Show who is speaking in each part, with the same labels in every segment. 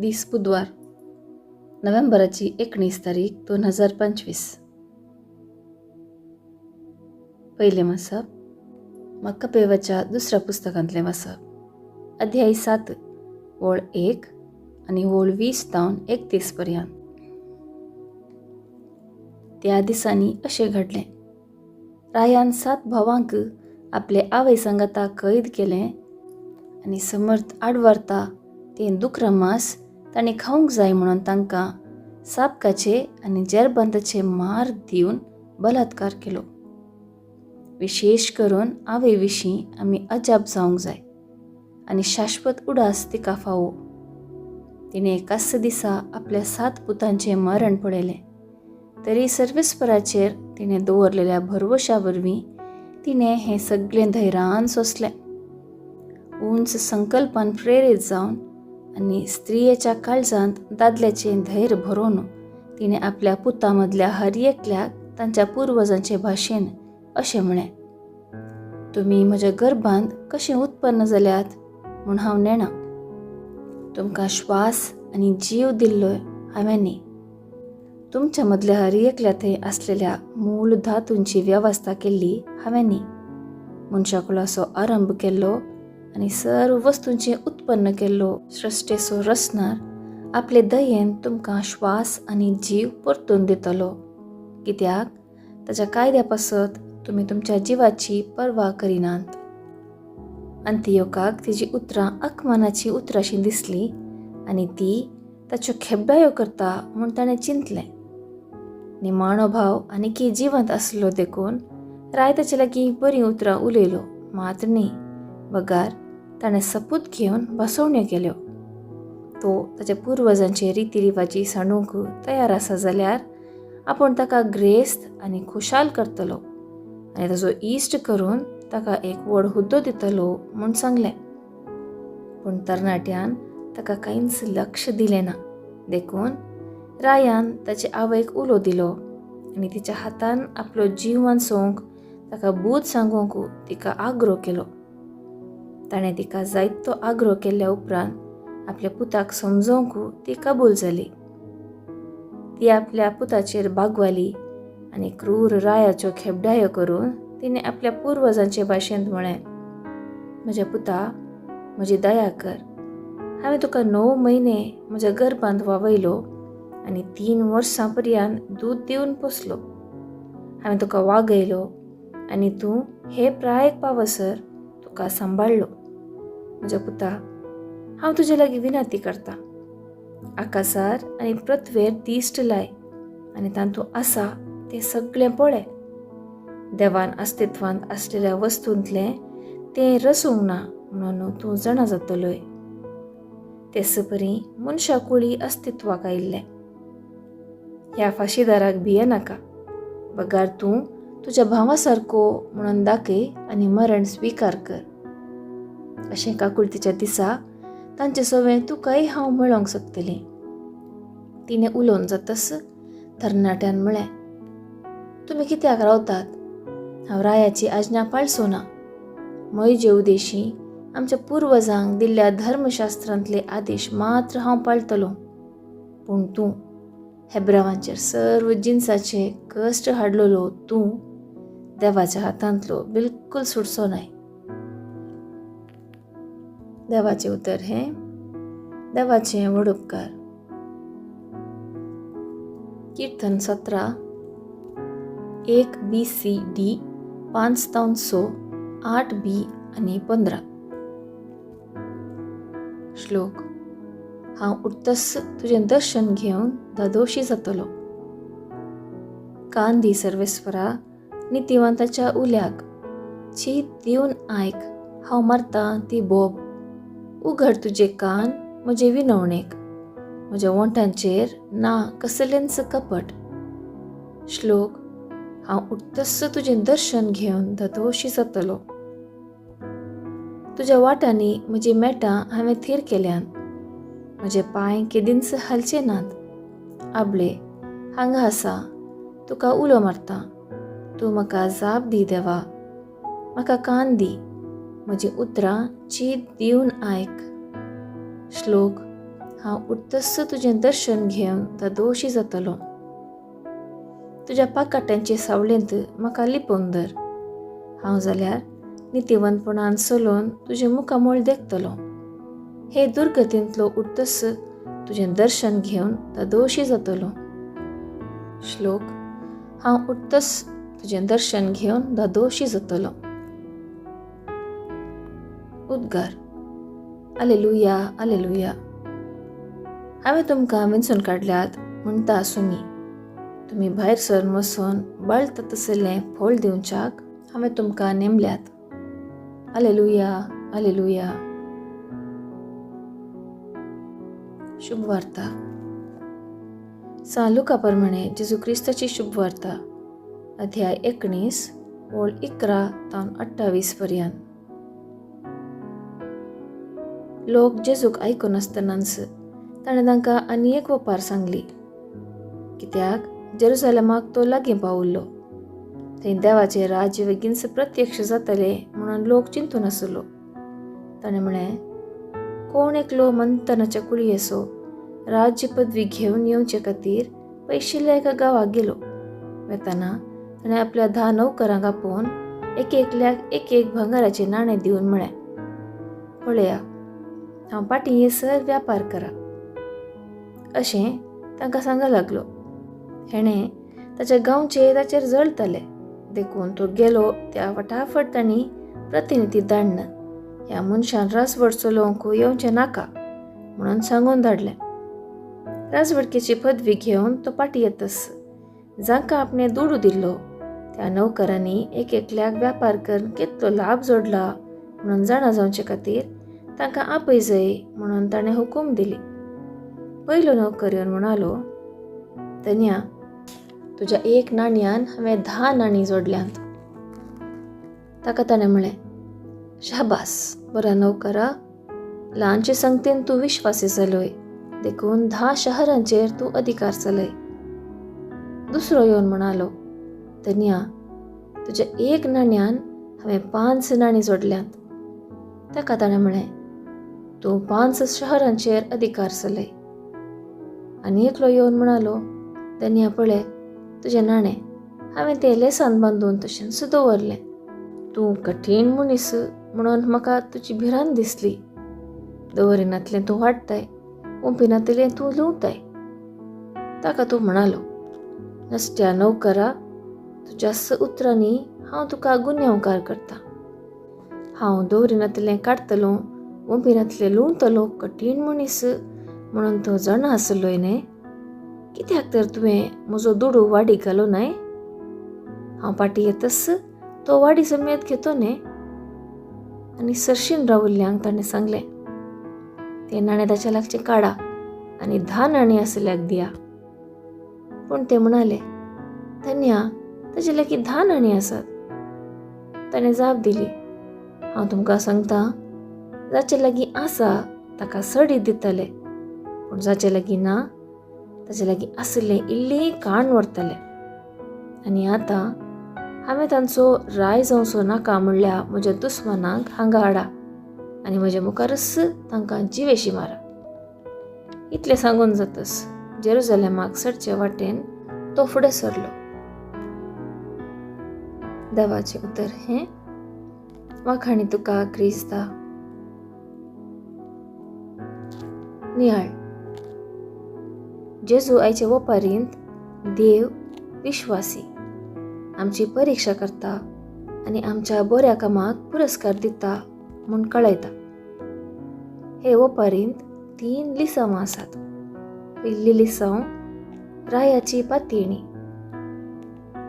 Speaker 1: दीस बुधवार, नोव्हेंबराची 19 तारीख 2025. पयलें वाचप मक्कपेवाच्या दुसऱ्या पुस्तकांतलें वाचप, अध्याय 7, ओळ 1 आनी ओळ 20 जावन 31 पर्यंत. त्या दिसांनी अशें घडलें, रायान 7 भावांक आपले आवय सांगाता कैद केलें आनी समर्थ आडवारता तें दुकरा मांस तांणी खावंक जाय म्हणून तांकां सापकाचे आनी जेरबंदाचे मार दिवन बलात्कार केलो. विशेश करून आवय विशीं आमी अजाप जावंक जाय आनी शाश्वत उडास तिका फावो. तिणें एकाच दिसा आपल्या 7 पुतांचें मरण पळयलें, तरी सर्वेस्पराचेर तिणें दवरलेल्या भरवशा वरवीं तिणें हें सगळें धैर्यान सोंसलें. उंच संकल्पान प्रेरीत जावन आनी स्त्रियेच्या काळजांत दादल्याचें धैर्य भरोवन तिणें आपल्या पुतां मदल्या हर एकल्याक तांच्या पुर्वजांचे भाशेन अशें म्हळें, तुमी म्हज्या गर्भांत कशें उत्पन्न जाल्यात म्हूण हांव नेणा. तुमकां श्वास आनी जीव दिल्लो हांवें न्ही. तुमच्या मदल्या हर एकल्या थंय आसलेल्या मूळ धातूंची वेवस्था केल्ली हांवें न्ही. मनशाकुळाचो आरंभ केल्लो आनी सर्व वस्तूंचें उत्पन्न केल्लो सृश्टेचो रचणार आपले दयेन तुमकां श्वास आनी जीव परतून दितलो, कित्याक ताच्या कायद्या पासत तुमी तुमच्या जिवाची पर्वा करिनात. अंतियोकाक तिजी उतरां अकमानाची उतरांशी दिसली आनी ती ताच्यो खेबडायो करता म्हूण ताणें चिंतलें. निमाणो भाव आनीकी जिवंत आसलो देखून राय ताचे लागीं बरीं उतरां उलयलो मात न्ही, बगार ताणें सपूत घेवन बसवण्यो केल्यो. तो ताच्या पुर्वजांचे रितीरिवाजी सांडूंक तयार आसा जाल्यार आपूण ताका ग्रेस्त आनी खुशाल करतलो आनी ताचो इश्ट करून ताका एक व्हड हुद्दो दितलो म्हूण सांगलें. पूण तरणाट्यान ताका कांयच लक्ष दिलें ना, देखून रायान ताचे आवयक उलो दिलो आनी तिच्या हातान आपलो जीव वांचोवंक ताका बूद सांगूंक तिका आग्रो केलो. ताणें तिका जायतो आग्रो केल्ल्या उपरांत आपल्या पुताक समजोवंक ती कबूल जाली. ती आपल्या पुताचेर बागवाली आनी क्रूर रायाच्यो खेबडायो करून तिणें आपल्या पुर्वजांचे भाशेंत म्हळें, म्हज्या पुता, म्हजी दया कर. हांवें तुका 9 म्हयने म्हज्या गर्भांत वावयलो आनी 3 वर्सां पर्यंत दूद दिवन पोसलो. हांवें तुका वागयलो आनी तूं हे प्रायेक पावसर तुका सांबाळ्ळो. म्हज्या पुता, हांव तुजे लागीं विनंती करता, आकासार आनी पृथ्वेर दिश्ट लाय आनी तातूंत आसा तें सगळें पळय. देवान अस्तित्वांत आसलेल्या वस्तूंतलें तें रसूंक ना म्हणून तूं जाणा जातलोय. तेच परी मनशा कुळी अस्तित्वाक आयिल्लें. ह्या फाशीदाराक भियेनाका, बगार तूं तुज्या भावा सारको म्हणून दाखय आनी मरण स्विकार कर. अशें काकुळतीच्या दिसा तांचे सवें तुकाय हांव मेळोंक शकतलें. तिणें उलोवन जातच तरणाट्यान म्हळें, तुमी कित्याक रावतात? हांव रायाची आज्ञा पाळचो ना. म्हजे उदेशी आमच्या पुर्वजांक दिल्ल्या धर्मशास्त्रांतले आदेश मात्र हांव पाळटलो. पूण तूं हेब्रावांचेर सर्व जिनसाचे कश्ट हाडलेलो तूं देवाच्या हातांतलो बिलकुल सुटचो नाय. देवाचें उतर हें देवाचें व्हड उपकार. कीर्तन 17 1 बी सी डी 5 तावन 6 8 बी आनी 15. श्लोक. हांव उठतस तुजें दर्शन घेवन धादोशी जातलो. कान दी सर्वेस्वरा नितिवंताच्या उल्याक, चीत दिवन आयक हांव मारता ती बोब. उघड तुजे कान म्हजे विनवणेक, म्हज्या ओंठांचेर ना कसलेंच कपट. श्लोक. हांव उठतस तुजें दर्शन घेवन धादोशी जातलो. तुज्या वाटांनी म्हजी मेटां हांवें थीर केल्यान, म्हजे पांय केदींच हालचे नात. आबळे हांगा आसा, तुका उलो मारता, तूं म्हाका जाप दी देवा. म्हाका कान दी, म्हजी उतरां चीत दिवन आयक. श्लोक. हांव उठतच तुजें दर्शन घेवन धादोशी जातलो. तुज्या पाकाट्यांचे सावळेंत म्हाका लिपोवन धर. हांव जाल्यार नितीवंतपणान चलोवन तुजें मुखामळ देखतलो. हे दुर्गतींतलो उठतच तुजें दर्शन घेवन धादोशी जातलो. श्लोक. हांव उठतच तुजें दर्शन घेवन धादोशी जातलो. उद्गार. आलेलुया, आलेलुया. हांवें तुमकां विंचून काडल्यात म्हणटा आसुमी. तुमी भायर सरून वचून बळता तसलें फळ दिवच्याक हांवें तुमकां नेमल्यात. आलेलुया, आलेलुया. शुभवार्ता. सांत लुका प्रमाणे जेजू क्रिस्ताची शुभवार्ता, अध्याय 19, ओळ 11 तावन 28 पर्यंत. लोक जेजूक आयकून आसतनाच ताणें तांकां आनी एक वपार सांगली, कित्याक जेरुजालेमाक तो लागीं पावल्लो. थंय देवाचें राज्य बेगीनच प्रत्यक्ष जातलें म्हणून लोक चिंतून आसलो. ताणें म्हळें, कोण एकलो मंतनाच्या कुळयेचो राज्य पदवी घेवन येवचे खातीर पयशिल्ल्या एका गांवाक गेलो. वेताना ताणें आपल्या 10 नोकरांक आपोवन एक एकल्याक एक एक भांगराचें नाणें दिवन म्हळें, पळया, हांव फाटीं येसर व्यापार करा, अशें तांकां सांगूंक लागलो. हेणें ताच्या गांवचे ताचेर जळतले देखून तो गेलो त्या फटाफट तांणी प्रतिनिधी धाडन ह्या मनशान राजवट चलोवंक येवचें नाका म्हणून सांगून धाडलें. राजवटकेची पदवी घेवन तो फाटीं येतस जांकां आपणें दुडू दिल्लो त्या नोकरांनी एक एकल्याक व्यापार करून कितलो लाभ जोडला म्हणून जाणा जावचे खातीर तांकां आपय जाय म्हणून ताणें हुकूम दिली. पयलो नोकर येवन म्हणालो, तन्या, तुज्या एक नाणयान हांवें 10 नाणीं जोडल्यांत. ताका ताणें म्हळें, शाबास बऱ्या नोकरा, ल्हानशे संगतीन तूं विश्वासी जालोय, देखून 10 शहरांचेर तूं अधिकार चलय. दुसरो येवन म्हणालो, तन्या, तुज्या एक नाण्यान हांवें 5 नाणीं जोडल्यांत. ताका ताणें म्हळें, तूं 5 शहरांचेर अधिकार चलय. आनी एकलो येवन म्हणालो, तन्या, पळय तुजें नाणें हांवें तें लेसान बांदून तशेंच दवरलें. तूं कठीण मनीस म्हणून म्हाका तुजी भिरांत दिसली. दवरिनातलें तूं वाडटाय, ओंपिनातलें तूं लुंवताय. ताका तूं म्हणालो, नसत्या नोकरा, तुज्या उतरांनी हांव तुका गुन्यांवकार करता. हांव दवरिनातलें काडटलो, ओंपिनातलें लुंवतलो कठीण मनीस म्हणून तो जाणा आसलोय न्हय. कित्याक तर तुवें म्हजो दुडू वाडी घालो न्हय? हांव फाटीं येतच तो वाडी समेत घेतो न्हय. आनी सरशीन रावल्ल्यांक ताणें सांगलें, तें नाणें ताच्या लागचें काडा आनी 10 नाणीं आसल्याक दिया. पूण ते म्हणाले, धन्या, ताचे लागीं 10 नाणीं आसात. ताणें जाप दिली, हांव तुमकां सांगता, जाचे लागीं आसा ताका सडीत दितले, पूण जाचे लागीं ना ताचे लागीं आशिल्लें इल्लें काण व्हरतलें. आनी आतां हांवें तांचो राय जावचो नाका म्हणल्यार म्हज्या दुस्मानांक हांगा हाडा आनी म्हज्या मुखारच तांकां जिवेशी मारा. इतलें सांगून जातच जेरुजालेमाक चडचे वाटेन तो फुडें सरलो. देवाचें उतर हें. वाखाणी तुका क्रिस्ता. नियाळ. जेजू आयचे वपारींत देव विश्वासी आमची परिक्षा करता आनी आमच्या बऱ्या कामाक पुरस्कार दिता म्हूण कळयता. हे वपारींत 3 लिसांवां आसात. पयली लिसांव रायाची पातयेणी.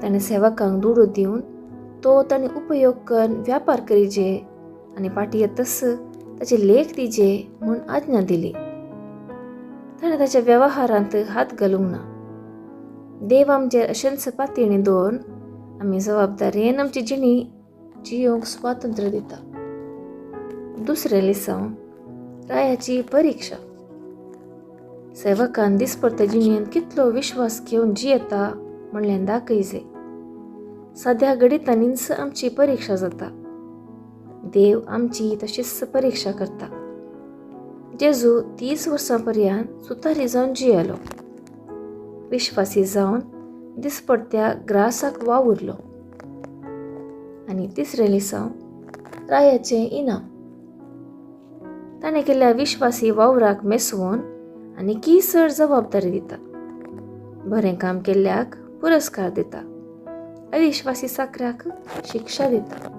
Speaker 1: ताणें सेवकांक दुडू दिवन तो ताणें उपयोग करून व्यापार करीजे आनी फाटीं येतच ताचे लेख दिजे म्हूण आज्ञा दिली. ताणें ताच्या वेव्हारांत हात घालूंक ना. देव आमचेर अशेंच पातयेणी दवरून आमी जबाबदारेन आमची जिणी जियोंक स्वातंत्र्य दिता. दुसरें लिसांव रायाची परिक्षा. सेवकान दिसपडते जिणेंत कितलो विश्वास घेवन जियेता म्हणलें दाखयजे. साद्या घडितांनीच आमची परिक्षा जाता. देव आमची तशीच परिक्षा करता. जेजू 30 वर्सां पर्यंत सुतारी जावन जियेलो. विश्वासी जावन दिसपडत्या ग्रासाक वावुरलो. आनी तिसरें लिसांव, रायाचें इनाम. ताणें केल्ल्या विश्वासी वावराक मेसवून आनी की चड जबाबदारी दिता. बरें काम केल्ल्याक पुरस्कार दिता, अविश्वासी साकऱ्याक शिक्षा दिता.